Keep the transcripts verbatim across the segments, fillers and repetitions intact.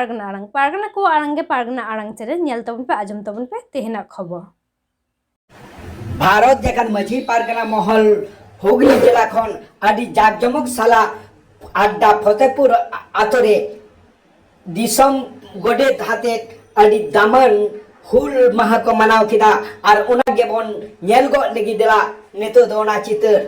ᱯᱟᱨᱜᱟᱱᱟ ᱟᱲᱟᱝ, ᱯᱟᱨᱜᱟᱱᱟ ᱠᱚᱣᱟᱜ ᱟᱲᱟᱝ ᱜᱮ ᱯᱟᱨᱜᱟᱱᱟ ᱟᱲᱟᱝ ᱪᱮᱱᱮᱞ, ᱧᱮᱞ ᱛᱟᱵᱚᱱ ᱯᱮ, ᱟᱸᱡᱚᱢ ᱛᱟᱵᱚᱱ ᱯᱮ ᱛᱮᱦᱮᱧᱟᱜ ᱠᱷᱚᱵᱚᱨ᱾ ᱵᱷᱟᱨᱚᱛ ᱡᱟᱠᱟᱛ ᱢᱟᱹᱡᱷᱤ ᱯᱟᱨᱜᱟᱱᱟ ᱢᱚᱦᱚᱞ ᱦᱩᱜᱽᱞᱤ ᱡᱮᱞᱟ ᱠᱷᱚᱱ ᱟᱹᱰᱤ ᱡᱟᱠ ᱡᱚᱢᱚᱠ ᱥᱟᱞᱟᱜ ᱟᱰᱰᱟ ᱯᱷᱚᱛᱮᱯᱩᱨ ᱟᱛᱳ ᱨᱮ ᱫᱤᱥᱚᱢ ᱜᱚᱰᱮᱛ ᱦᱟᱛᱮ ᱟᱹᱰᱤ ᱫᱟᱢᱟᱱ ᱦᱩᱞ ᱢᱟᱦᱟ ᱠᱚ ᱢᱟᱱᱟᱣ ᱠᱮᱫᱟ᱾ ᱟᱨ ᱚᱱᱟ ᱜᱮᱵᱚᱱ ᱧᱮᱞ ᱜᱚᱫ ᱞᱟᱹᱜᱤᱫ᱾ ᱫᱮᱞᱟ, ᱱᱤᱛᱚᱜ ᱫᱚ ᱚᱱᱟ ᱪᱤᱛᱟᱹᱨ᱾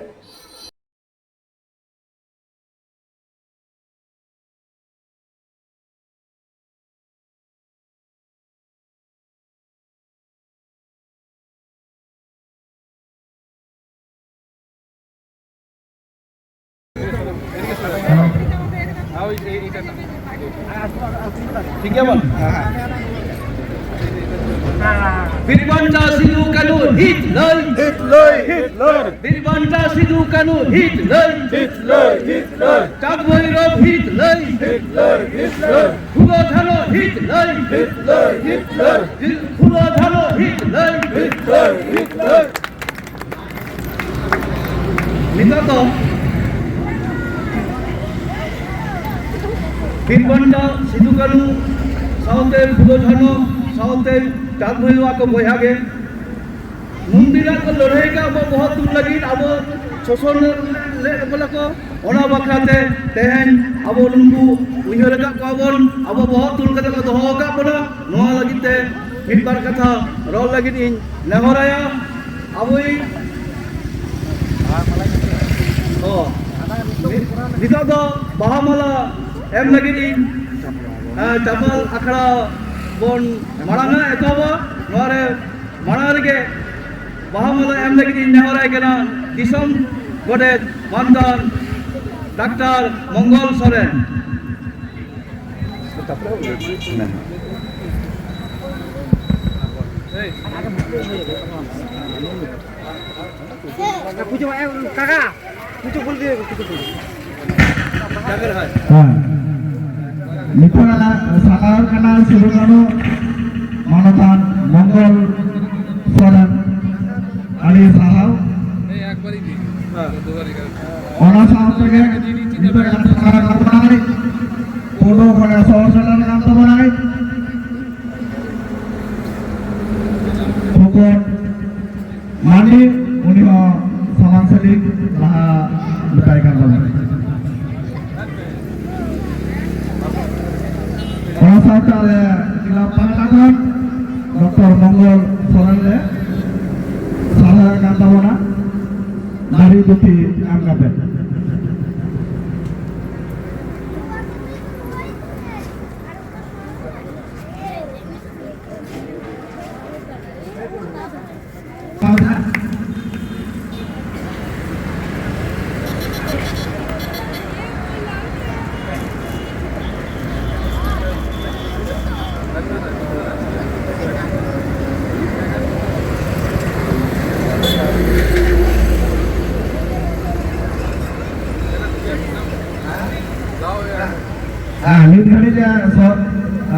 ᱴᱷᱤᱠ ᱜᱮᱭᱟ ᱵᱚᱱ? ᱵᱤᱨ ᱵᱟᱱᱴᱟ ᱥᱤᱫᱩ ᱠᱟᱹᱱᱩ ᱦᱤᱛ ᱞᱟᱹᱭ᱾ ᱦᱤᱛ ᱞᱟᱹᱭ, ᱦᱤᱛ ᱞᱟᱹᱭ᱾ ᱵᱤᱨ ᱵᱟᱱᱴᱟ ᱥᱤᱫᱩ ᱠᱟᱹᱱᱩ ᱦᱤᱛ ᱞᱟᱹᱭ᱾ ᱦᱤᱛ ᱞᱟᱹᱭ, ᱦᱤᱛ ᱞᱟᱹᱭ᱾ ᱪᱟᱸᱫ ᱵᱷᱳᱭᱨᱳᱵ ᱦᱤᱛ ᱞᱟᱹᱭ᱾ ᱦᱤᱛ ᱞᱟᱹᱭ, ᱦᱤᱛ ᱞᱟᱹᱭ᱾ ᱯᱷᱩᱞᱳ ᱡᱷᱟᱱᱳ ᱦᱤᱛ ᱞᱟᱹᱭ᱾ ᱦᱤᱛ ᱞᱟᱹᱭ, ᱦᱤᱛ ᱞᱟᱹᱭ᱾ ᱯᱷᱩᱞᱳ ᱡᱷᱟᱱᱳ ᱦᱤᱛ ᱞᱟᱹᱭ᱾ ᱦᱤᱛ ᱞᱟᱹᱭ, ᱦᱤᱛ ᱞᱟᱹᱭ᱾ ᱱᱤᱛᱚᱜ ᱫᱚ ᱵᱤᱨ ᱵᱟᱱᱴᱟ ᱥᱤᱫᱩ ᱠᱟᱹᱱᱩ ᱥᱟᱶᱛᱮ ᱯᱷᱩᱞᱳ ᱡᱷᱟᱱᱳ ᱥᱟᱶᱛᱮ ᱪᱟᱸᱫ ᱵᱷᱳᱭᱨᱳᱵ ᱟᱠᱚ ᱵᱚᱭᱦᱟ ᱜᱮ ᱱᱩᱱ ᱫᱤᱱᱟᱜ ᱠᱚ ᱞᱟᱹᱲᱦᱟᱹᱭ ᱠᱟᱜ ᱟᱵᱚ ᱵᱚᱦᱚᱜ ᱛᱩᱞ ᱞᱟᱹᱜᱤᱫ, ᱟᱵᱚ ᱥᱳᱥᱚᱱ ᱞᱮᱫ ᱵᱚᱞᱮ ᱠᱚ᱾ ᱚᱱᱟ ᱵᱟᱠᱷᱨᱟ ᱛᱮ ᱛᱮᱦᱮᱧ ᱟᱵᱚ ᱱᱩᱠᱩ ᱩᱭᱦᱟᱹᱨ ᱟᱠᱟᱫ ᱠᱚᱣᱟ ᱵᱚᱱ, ᱟᱵᱚ ᱵᱚᱦᱚᱜ ᱛᱩᱞ ᱠᱟᱛᱮ ᱠᱚ ᱫᱚᱦᱚ ᱟᱠᱟᱫ ᱵᱚᱱᱟ᱾ ᱱᱚᱣᱟ ᱞᱟᱹᱜᱤᱫ ᱛᱮ ᱢᱤᱫ ᱵᱟᱨ ᱠᱟᱛᱷᱟ ᱨᱚᱲ ᱞᱟᱹᱜᱤᱫ ᱤᱧ ᱱᱮᱦᱚᱨᱟᱭᱟ᱾ ᱟᱵᱚᱭᱤᱡ, ᱚ, ᱱᱤᱛᱚᱜ ᱫᱚ ᱵᱟᱦᱟ ᱢᱟᱞᱟ ᱮᱢ ᱞᱟᱹᱜᱤᱫ ᱤᱧ, ᱮ, ᱪᱟᱛᱟᱞ ᱟᱠᱷᱲᱟ ᱵᱚᱱ ᱢᱟᱲᱟᱝᱟ, ᱮᱛᱚᱦᱚᱵᱟ᱾ ᱱᱚᱣᱟ ᱨᱮ ᱢᱟᱲᱟᱝ ᱨᱮᱜᱮ ᱵᱟᱦᱟ ᱢᱟᱞᱟ ᱮᱢ ᱞᱟᱹᱜᱤᱫ ᱤᱧ ᱱᱮᱦᱚᱨᱟᱭ ᱠᱟᱱᱟ ᱫᱤᱥᱚᱢ ᱜᱚᱰᱮᱛ ᱢᱟᱱᱛᱟᱱ ᱰᱟᱠᱛᱟᱨ ᱢᱚᱝᱜᱚᱞ ᱥᱚᱨᱮᱱ᱾ ᱦᱮᱸ᱾ ᱱᱤᱛᱚᱜ ᱥᱟᱞᱟᱣ ᱠᱟᱱᱟ ᱥᱤᱫᱩ ᱠᱟᱹᱱᱩ ᱢᱟᱱᱚᱛᱟᱱ ᱢᱚᱝᱜᱚᱞ ᱥᱚᱨᱮᱱ, ᱟᱹᱰᱤ ᱥᱟᱨᱦᱟᱣ᱾ ᱚᱱᱟ ᱥᱟᱶ ᱛᱮᱜᱮ ᱱᱤᱛᱚᱜ ᱥᱟᱞᱟᱣ ᱠᱟᱱᱟ ᱯᱩᱰᱩ ᱠᱷᱚᱱᱮ ᱥᱚᱦᱚᱨ ᱥᱮᱴᱮᱨ ᱠᱟᱱ ᱥᱟᱶᱛᱟ ᱨᱮ ᱠᱞᱟᱵᱽ ᱯᱟᱦᱴᱟ ᱠᱷᱚᱱ ᱰᱚᱠᱴᱚᱨ ᱢᱚᱝᱜᱚᱞ ᱥᱚᱨᱮᱱ ᱞᱮ ᱥᱟᱨᱦᱟᱣ ᱠᱟᱱ ᱛᱟᱵᱚᱱᱟ, ᱫᱟᱲᱮ ᱫᱷᱩᱛᱤ ᱮᱢ ᱠᱟᱛᱮ᱾ ᱦᱮᱸ, ᱱᱤᱛ ᱜᱷᱟᱹᱲᱤᱡ ᱞᱮ ᱥᱚ-,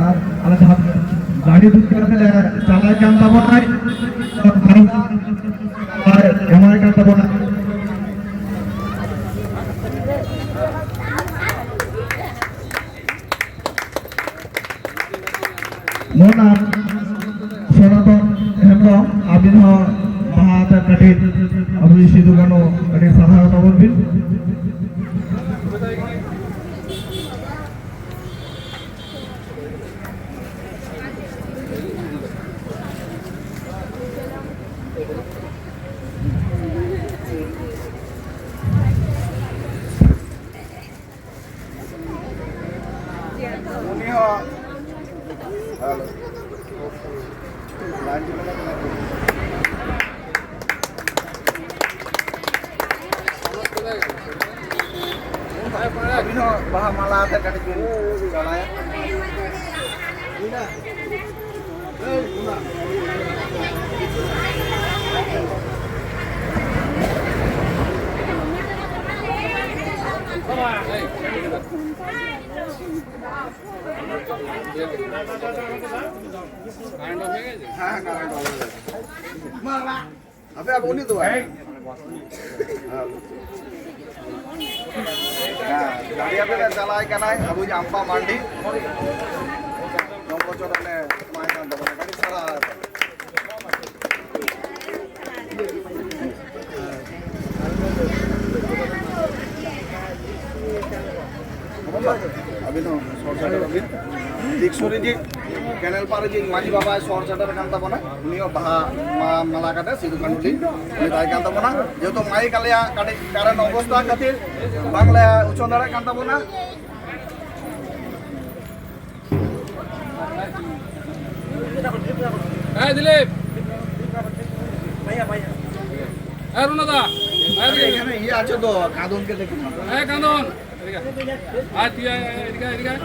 ᱟᱨ ᱟᱞᱮ ᱡᱟᱦᱟᱸ ᱜᱟᱹᱰᱤ ᱫᱩᱜ ᱠᱟᱛᱮ ᱞᱮ ᱪᱟᱞᱟᱜ ᱠᱟᱱ ᱛᱟᱵᱚᱱᱟᱭ, ᱮᱢᱟᱭ ᱠᱟᱱ ᱛᱟᱵᱚᱱᱟ᱾ ᱢᱚᱱᱟᱢ ᱥᱚᱱᱟᱛᱚᱱ ᱦᱮᱢᱵᱨᱚᱢ, ᱟᱹᱵᱤᱱ ᱦᱚᱸ ᱵᱟᱦᱟ ᱟᱛᱮ ᱠᱟᱹᱴᱤᱡ ᱟᱵᱚ ᱥᱤᱫᱩ ᱠᱟᱹᱱᱦᱩ ᱠᱟᱹᱴᱤᱡ ᱥᱟᱨᱦᱟᱣ ᱛᱟᱵᱚᱱ ᱵᱤᱱ᱾ ᱩᱱᱤ ᱦᱚᱸ, ᱦᱮᱞᱳ᱾ ᱟᱹᱵᱤᱱ ᱦᱚᱸ ᱵᱟᱦᱟ ᱢᱟᱞᱟ ᱟᱛᱮ ᱠᱟᱹᱴᱤᱡ ᱵᱤᱱ ᱪᱟᱞᱟᱭᱟ᱾ ᱦᱮᱸ, ᱦᱮᱸ, current off ᱦᱩᱭ ᱜᱮᱪᱷᱮ᱾ ᱟᱯᱮ ᱟᱵᱚ ᱩᱱᱤ ᱫᱚ ᱵᱟᱝ? ᱦᱮᱸ᱾ ᱦᱮᱸ, ᱜᱟᱹᱰᱤ ᱟᱯᱮ ᱪᱟᱞᱟᱣ ᱠᱟᱱᱟᱭ ᱟᱵᱚ ᱟᱢᱯᱟ ᱢᱟᱱᱰᱤ᱾ ᱱᱚᱣᱟ ᱵᱚᱪᱷᱚᱨ ᱚᱱᱮ ᱮᱢᱟᱭ ᱠᱟᱱ ᱛᱟᱵᱚᱱᱟ, ᱟᱹᱰᱤ ᱥᱟᱨᱦᱟᱣ᱾ ᱥᱚᱦᱚᱨ ᱥᱮᱴᱮᱨ ᱞᱟᱹᱜᱤᱫ ᱫᱤᱠᱥᱩ ᱨᱮ ᱡᱮ ᱠᱮᱱᱮᱞ ᱯᱟᱨ ᱨᱮ ᱡᱮ ᱢᱟᱹᱡᱷᱤ ᱵᱟᱵᱟᱭ ᱥᱚᱦᱚᱨ ᱥᱮᱴᱮᱨ ᱟᱠᱟᱱ ᱛᱟᱵᱚᱱᱟ, ᱩᱱᱤ ᱦᱚᱸ ᱵᱟᱦᱟ ᱢᱟ-, ᱢᱟᱞᱟ ᱠᱟᱛᱮ ᱥᱤᱫᱩ ᱠᱟᱹᱱᱦᱩ ᱞᱤᱧ ᱢᱮᱛᱟᱭ ᱠᱟᱱ ᱛᱟᱵᱚᱱᱟ᱾ ᱡᱮᱦᱮᱛᱩ ᱢᱟᱭᱤᱠ ᱟᱞᱮᱭᱟᱜ ᱠᱟᱹᱴᱤᱡ ᱠᱟᱨᱮᱱᱴ ᱚᱵᱚᱥᱛᱟ ᱠᱷᱟᱹᱛᱤᱨ ᱵᱟᱝᱞᱮ ᱩᱪᱷᱟᱹᱱ ᱫᱟᱲᱮᱭᱟᱜ ᱠᱟᱱ ᱛᱟᱵᱚᱱᱟ᱾ এই দিলীপ, এই রুনা দা, এই দিলীপ। এখানে ইয়ে আছে তো, কাঁদনকে দেখুন। এই কাঁদন, এদিকে আয়। আর তুই আয়, আয়, এদিকে আয়, এদিকে আয়।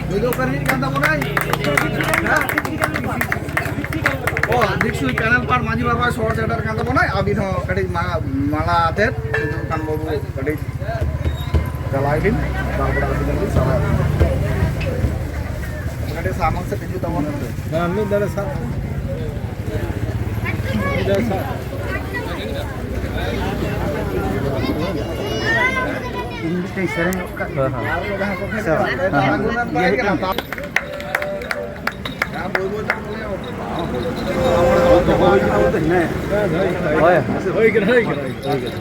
ᱱᱩᱭ ᱫᱚ ᱚᱠᱟ ᱨᱤᱱᱤᱡ ᱠᱟᱱ ᱛᱟᱵᱚᱱᱟᱭ? ᱦᱮᱸ? ᱚ, ᱫᱤᱠᱥᱩ ᱠᱮᱱᱮᱞ ᱯᱟᱲ ᱢᱟᱹᱡᱷᱤ ᱵᱟᱵᱟ ᱥᱚᱦᱚᱨ ᱥᱮᱴᱮᱨ ᱠᱟᱱ ᱛᱟᱵᱚᱱᱟᱭ, ᱟᱹᱵᱤᱱ ᱦᱚᱸ ᱠᱟᱹᱴᱤᱡ ᱢᱟ-, ᱢᱟᱞᱟ ᱟᱛᱮᱫ ᱥᱤᱫᱩ ᱠᱟᱹᱱᱦᱩ ᱵᱟᱹᱵᱩ ᱠᱟᱹᱴᱤᱡ ᱪᱟᱞᱟᱣ ᱵᱤᱱ, ᱛᱟᱨᱯᱚᱨᱮ ᱟᱹᱵᱤᱱ ᱵᱤᱱ ᱥᱟᱵᱟ᱾ ᱠᱟᱹᱴᱤᱡ ᱥᱟᱢᱟᱝ ᱥᱮᱫ ᱦᱤᱡᱩᱜ ᱛᱟᱵᱚᱱ ᱯᱮ᱾ ᱦᱮᱸ, ᱢᱤᱫ ᱫᱷᱟᱨᱮ ᱥᱟᱵ᱾ ᱢᱤᱫ ᱫᱷᱟᱨᱮ ᱥᱟᱵ᱾ ᱤᱧ ᱢᱤᱫᱴᱮᱱ ᱥᱮᱨᱮᱧ ᱜᱚᱫ ᱠᱟᱜ ᱜᱮ᱾ ᱦᱮᱸ, ᱦᱮᱸ᱾ ᱥᱮ ᱵᱟᱝ? ᱦᱮᱸ, ᱦᱮᱸ᱾ ᱤᱭᱟᱹ ᱦᱩᱭᱩᱜ ᱠᱟᱱᱟ᱾ ᱦᱳᱭ᱾ ᱦᱳᱭ ᱠᱟᱱᱟ, ᱦᱳᱭ ᱠᱟᱱᱟ, ᱦᱳᱭ ᱠᱟᱱᱟ᱾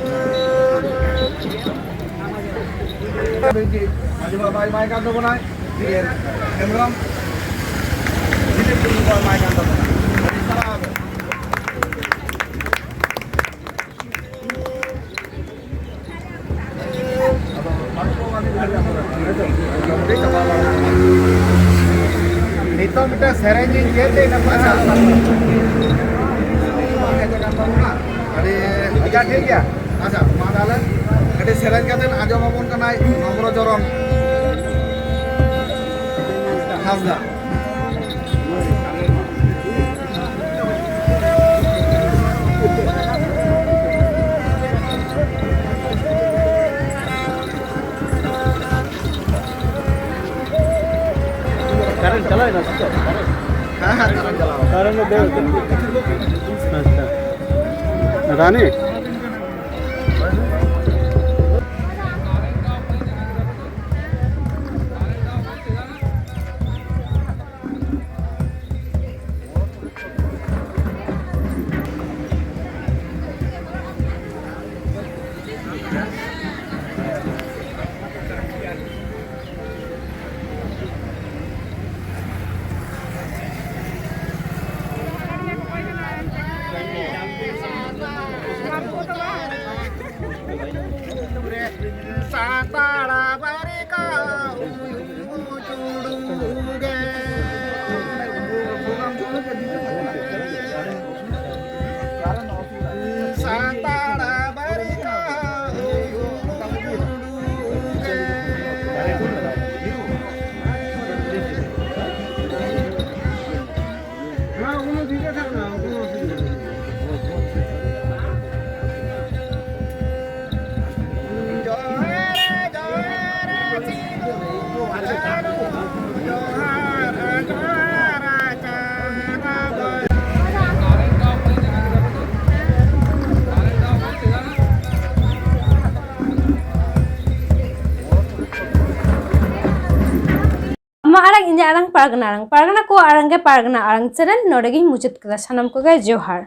ᱢᱟᱹᱡᱷᱤ ᱵᱟᱵᱟ ᱮᱢᱟᱭ ᱠᱟᱱ ᱛᱟᱵᱚᱱᱟᱭ, ᱵᱤ ᱮᱱ ᱦᱮᱢᱵᱨᱚᱢ, ᱫᱤᱞᱤᱯ ᱴᱩᱰᱩ ᱠᱚ ᱮᱢᱟᱭ ᱠᱟᱱ ᱛᱟᱵᱚᱱᱟ᱾ ᱟᱹᱰᱤ ᱥᱟᱨᱦᱟᱣ᱾ ᱱᱤᱛᱚᱜ ᱢᱤᱫᱴᱟᱝ ᱥᱮᱨᱮᱧ ᱤᱧ ᱪᱮᱫ ᱮᱫ, ᱤᱱᱟᱹ ᱯᱚᱨᱮ ᱪᱟᱞᱟᱜ ᱟᱞᱮ᱾ ᱟᱹᱰᱤ ᱟᱪᱪᱷᱟ, ᱴᱷᱤᱠ ᱜᱮᱭᱟ᱾ ᱟᱪᱪᱷᱟ, ᱢᱟ ᱛᱟᱦᱞᱮ ᱠᱟᱹᱴᱤᱡ ᱥᱮᱨᱮᱧ ᱠᱟᱛᱮ ᱟᱸᱡᱚᱢ ᱟᱵᱚᱱ ᱠᱟᱱᱟᱭ ᱱᱚᱢᱨᱚ ᱪᱚᱨᱚᱱ ᱦᱟᱸᱥᱫᱟ᱾ ᱠᱟᱨᱮᱱᱴ ᱪᱟᱞᱟᱣᱮᱱᱟ ᱥᱮ ᱪᱮᱫ? ᱨᱟᱱᱤ᱾ ᱥᱟᱱᱛᱟᱲ ᱵᱟᱨᱤᱠᱟ ᱩᱭᱩᱝ ᱪᱩᱲᱩᱝ ᱜᱮ᱾ ᱥᱟᱱᱛᱟᱲ ᱵᱟᱨᱤᱠᱟ ᱩᱭᱩᱝ ᱪᱩᱲᱩᱝ ᱜᱮ᱾ ᱟᱢᱟᱜ ᱟᱲᱟᱝ, ᱤᱧᱟᱹᱜ ᱟᱲᱟᱝ, ᱯᱟᱨᱜᱟᱱᱟ ᱟᱲᱟᱝ, ᱯᱟᱨᱜᱟᱱᱟ ᱠᱚᱣᱟᱜ ᱟᱲᱟᱝ ᱜᱮ ᱯᱟᱨᱜᱟᱱᱟ ᱟᱲᱟᱝ ᱪᱮᱱᱮᱞ᱾ ᱱᱚᱰᱮ ᱜᱤᱧ ᱢᱩᱪᱟᱹᱫ ᱠᱮᱫᱟ᱾ ᱥᱟᱱᱟᱢ ᱠᱚᱜᱮ ᱡᱚᱦᱟᱨ᱾